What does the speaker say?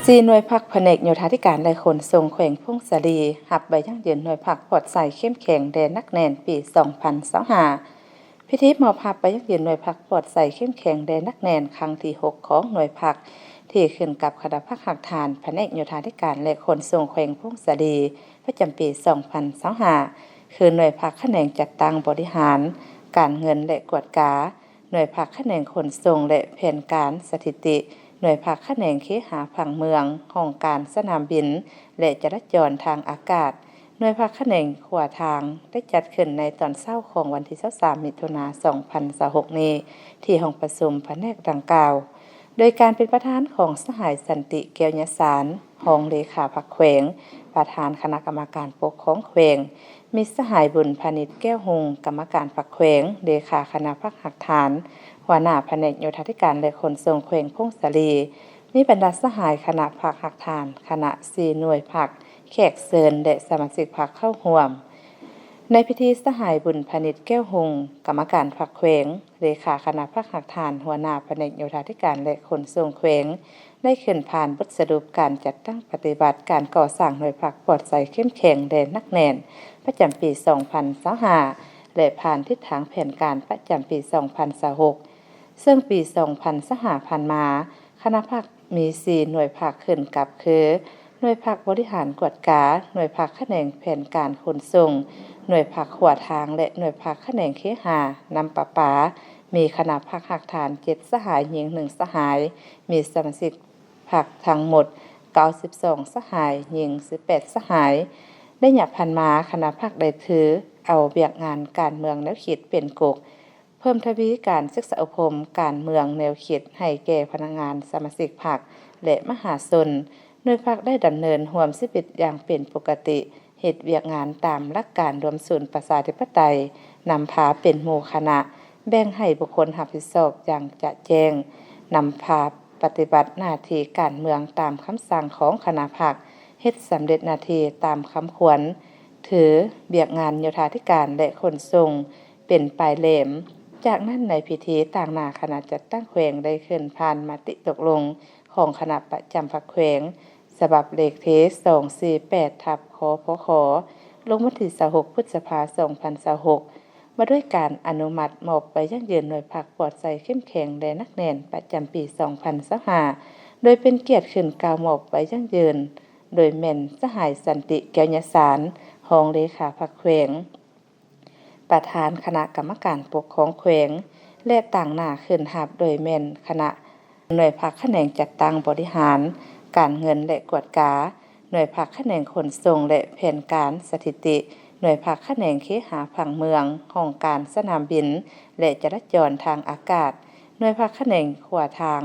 ສີ່ ໜ່ວຍພັກພະແນກໂຍທາທິການ ແລະ ຂົນສົ່ງແຂວງຜົ້ງສາລີ ຮັບໃບຢັ້ງຢືນໜ່ວຍພັກປອດໃສ ເຂັ້ມແຂງ ແລະ ໜັກແໜ້ນ ປີສອງພັນຊາວຫ້າ. ພິທີມອບຮັບໃບຢັ້ງຢືນໜ່ວຍພັກປອດໃສ ເຂັ້ມແຂງ ແລະ ໜັກແໜ້ນ ຄັ້ງທີຫົກ ຂອງໜ່ວຍພັກ ທີ່ຂຶ້ນກັບຄະນະພັກຮາກຖານ ພະແນກໂຍທາທິການ ແລະ ຂົນສົ່ງແຂວງຜົ້ງສາລີ ປະຈຳປີສອງພັນຊາວຫ້າ ຄືໜ່ວຍພັກຂະແໜງຈັດຕັ້ງບໍລິຫານ, ການເງິນ ແລະ ກວດກາ, ໜ່ວຍພັກຂະແໜງຂົນສົ່ງ ແລະ ແຜນການສະຖິຕິ, ໜ່ວຍພັກຂະແໜງເຄຫະຜັງເມືອງ, ຫ້ອງການສະໜາມບິນ ແລະ ຈະລາຈອນທາງອາກາດ, ໜ່ວຍພັກຂະແໜງຂົວທາງ ໄດ້ຈັດຂຶ້ນໃນຕອນເຊົ້າຂອງວັນທີຊາວສາມ ມິຖຸນາ ສອງພັນຊາວຫົກ ນີ້ ທີ່ຫ້ອງປະຊຸມພະແນກດັ່ງກ່າວ ໂດຍການເປັນປະທານຂອງສະຫາຍ ສັນຕິ ແກ້ວຍະສານ ຮອງເລຂາພັກແຂວງ, ປະທານຄະນະກຳມະການປົກຄອງແຂວງ, ມີສະຫາຍ ບຸນພານິດ ແກ້ວຮຸ່ງ ກຳມະການພັກແຂວງ, ເລຂາຄະນະພັກຮາກຖານ, ຫົວໜ້າພະແນກໂຍທາທິການ ແລະ ຂົນສົ່ງແຂວງຜົ້ງສາລີ, ມີບັນດາສະຫາຍຄະນະພັກຮາກຖານ, ຄະນະສີ່ໜ່ວຍພັກ, ແຂກເຊີນ ແລະ ສະມາຊິກພັກເຂົ້າຮ່ວມ. ໃນພິທີ ສະຫາຍ ບຸນພານິດ ແກ້ວຮຸ່ງ ກຳມະການພັກແຂວງ, ເລຂາຄະນະພັກຮາກຖານ, ຫົວໜ້າພະແນກໂຍທາທິການ ແລະ ຂົນສົ່ງແຂວງ ໄດ້ຂຶ້ນຜ່ານບົດສະຫຼຸບການຈັດຕັ້ງປະຕິບັດການກໍ່ສ້າງໜ່ວຍພັກປອດໃສ ເຂັ້ມແຂງ ແລະ ໜັກແໜ້ນ ປະຈຳປີສອງພັນຊາວຫ້າ ແລະ ຜ່ານທິດທາງແຜນການປະຈຳປີສອງພັນຊາວຫົກ ເຊິ່ງປີສອງພັນຊາວຫ້າຜ່ານມາ ຄະນະພັກມີສີ່ໜ່ວຍພັກຂຶ້ນກັບຄື ໜ່ວຍພັກບໍລິຫານກວດກາ, ໜ່ວຍພັກຂະແໜງແຜນການຂົນສົ່ງ, ໜ່ວຍພັກຂົວທາງ ແລະ ໜ່ວຍພັກຂະແໜງເຄຫະນ້ຳປະປາ, ມີຄະນະພັກຮາກຖານເຈັດສະຫາຍ, ຍິງໜຶ່ງສະຫາຍ, ມີສະມາຊິກພັກທັງໝົດເກົ້າສິບສອງສະຫາຍ, ຍິງສິບແປດສະຫາຍ. ໄລຍະຜ່ານມາ ຄະນະພັກໄດ້ຖືເອົາວຽກງານການເມືອງແນວຄິດເປັນກົກ, ເພີ່ມທະວີການສຶກສາອົບຮົມການເມືອງແນວຄິດໃຫ້ແກ່ພະນັກງານສະມາຊິກພັກ ແລະ ມະຫາຊົນ. ໜ່ວຍພັກໄດ້ດຳເນີນຮ່ວມຊີວິດຢ່າງເປັນປົກກະຕິ, ເຮັດວຽກງານຕາມຫຼັກການລວມສູນປະຊາທິປະໄຕ, ນຳພາເປັນໝູ່ຄະນະ, ແບ່ງໃຫ້ບຸກຄົນຮັບຜິດຊອບຢ່າງຈະແຈ້ງ, ນຳພາປະຕິບັດໜ້າທີ່ການເມືອງຕາມຄຳສັ່ງຂອງຄະນະພັກ, ເຮັດສຳເລັດໜ້າທີ່ຕາມຄຳຄວນ, ຖືວຽກງານໂຍທາທິການ ແລະ ຂົນສົ່ງ ເປັນປາຍແຫຼມ. ຈາກນັ້ນໃນພິທີ, ຕາງໜ້າຄະນະຈັດຕັ້ງແຂວງໄດ້ຂຶ້ນຜ່ານມະຕິຕົກລົງຂອງຄະນະປະຈຳພັກແຂວງ ສະບັບເລກທີສອງສີ່ແປດ ທັບ ຄພຄ ລົງວັນທີຊາວຫົກ ພຶດສະພາ ສອງພັນຊາວຫົກ ວ່າດ້ວຍການອະນຸມັດມອບໃບຢັ້ງຢືນໜ່ວຍພັກປອດໃສ ເຂັ້ມແຂງ ແລະ ໜັກແໜ້ນ ປະຈຳປີສອງພັນຊາວຫ້າ ໂດຍເປັນກຽດຂຶ້ນກ່າວມອບໃບຢັ້ງຢືນ ໂດຍແມ່ນສະຫາຍ ສັນຕິ ແກ້ວຍະສານ ຮອງເລຂາພັກແຂວງ, ປະທານຄະນະກຳມະການປົກຄອງແຂວງ ແລະ ຕາງໜ້າຂຶ້ນຮັບໂດຍແມ່ນຄະນະໜ່ວຍພັກຂະແໜງຈັດຕັ້ງບໍລິຫານ, ການເງິນ ແລະ ກວດກາ, ໜ່ວຍພັກຂະແໜງຂົນສົ່ງ ແລະ ແຜນການສະຖິຕິ, ໜ່ວຍພັກຂະແໜງເຄຫະຜັງເມືອງ, ຫ້ອງການສະໜາມບິນ ແລະ ຈະລາຈອນທາງອາກາດ, ໜ່ວຍພັກຂະແໜງຂົວທາງ.